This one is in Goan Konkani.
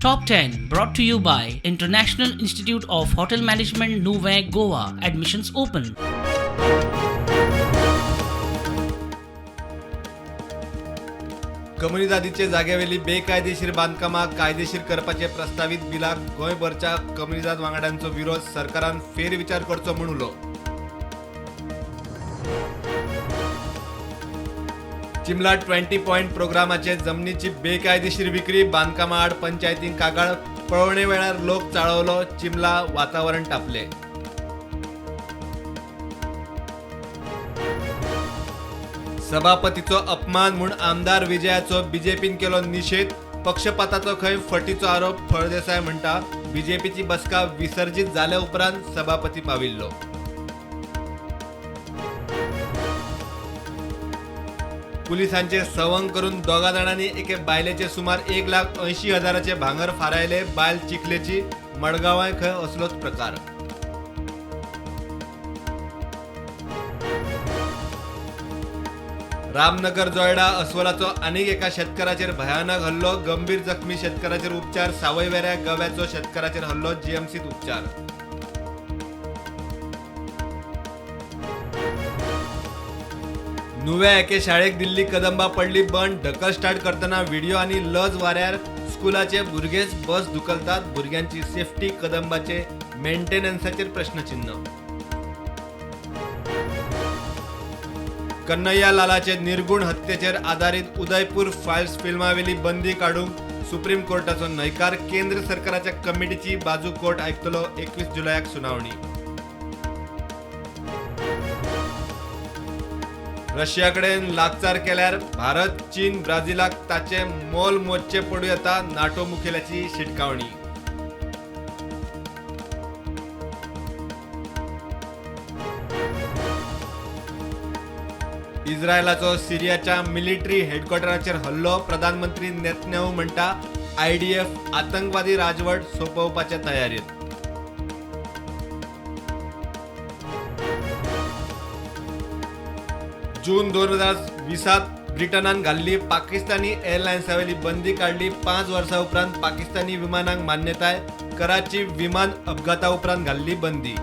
Top 10 brought to you by International Institute of Hotel Management, Nuvem, Goa. Admissions open. कम्युनिदादीचे जागेवेली बेकायदेशीर बांदकामां कायदेशीर करपाचे प्रस्तावीत बिलाक गोंयभरच्या कम्युनिदाद वांगड्यांचो विरोध, सरकारान फेरविचार करचो म्हूण उलो. चिमला 20 पॉयंट प्रोग्रामाचे जमनीची बेकायदेशीर विक्री, बांदकामां आड पंचायतींक कागाळ, पळोवणे वेळार लोक चाळवलो, चिमला वातावरण तापले. सभापतीचो अपमान म्हूण आमदार विजयाचो बीजेपीन केलो निशेध, पक्षपाताचो खंय फटीचो आरोप. फळदेसाय म्हणटा, बीजेपीची बसका विसर्जीत जाल्या उपरांत सभापती पाविल्लो. पुलिसांचे सवंग करून दोगा जाणांनी एके बायलेचे सुमार 1,80,000 भांगर फारायले. बायल चिखलेची, मडगांवाय खंय असलोच प्रकार. रामनगर जोयडा अस्वलाचो आनीक एका शेतकाराचेर भयानक हल्लो, गंभीर जखमी शेतकाराचेर उपचार. सावयवेऱ्या गव्याचो शेतकाराचेर हल्लो, जीएमसीत उपचार. नुव्या एके शाळेक दिल्ली कदंबा पडली बंद, ढकल स्टार्ट करतना व्हिडिओ आनी लज वाऱ्यार. स्कुलाचे भुरगेच बस धुकलतात, भुरग्यांची सेफ्टी, कदंबाचे मेंटेनन्साचेर प्रश्नचिन्ह. कन्हैया लालाचे निर्गुण हत्येचेर आदारीत उदयपूर फायल्स फिल्मावेली बंदी काडूंक सुप्रीम कोर्टाचो न्हयकार. केंद्र सरकाराच्या कमिटीची बाजू कोर्ट आयकतलो. 21 जुलयाक सुनावणी. रशिया कडेन लागचार केल्यार भारत, चीन, ब्राझिलाक ताचे मोल मोजचे पडूं येता, नाटो मुखेल्याची शिटकावणी. इस्रायलाचो सिरियाच्या मिलिटरी हेडक्वॉर्टराचेर हल्लो, प्रधानमंत्री नेतन्याहू म्हणटा आयडीएफ आतंकवादी राजवट सोंपोवपाच्या तयारेत. जून 2020 ब्रिटनान घाल्ली पाकिस्तानी एअरलायन्सावेली बंदी काडली. 5 वर्सां उपरांत पाकिस्तानी विमानांक मान्यताय. कराची विमान अपघाता उपरांत घाल्ली बंदी.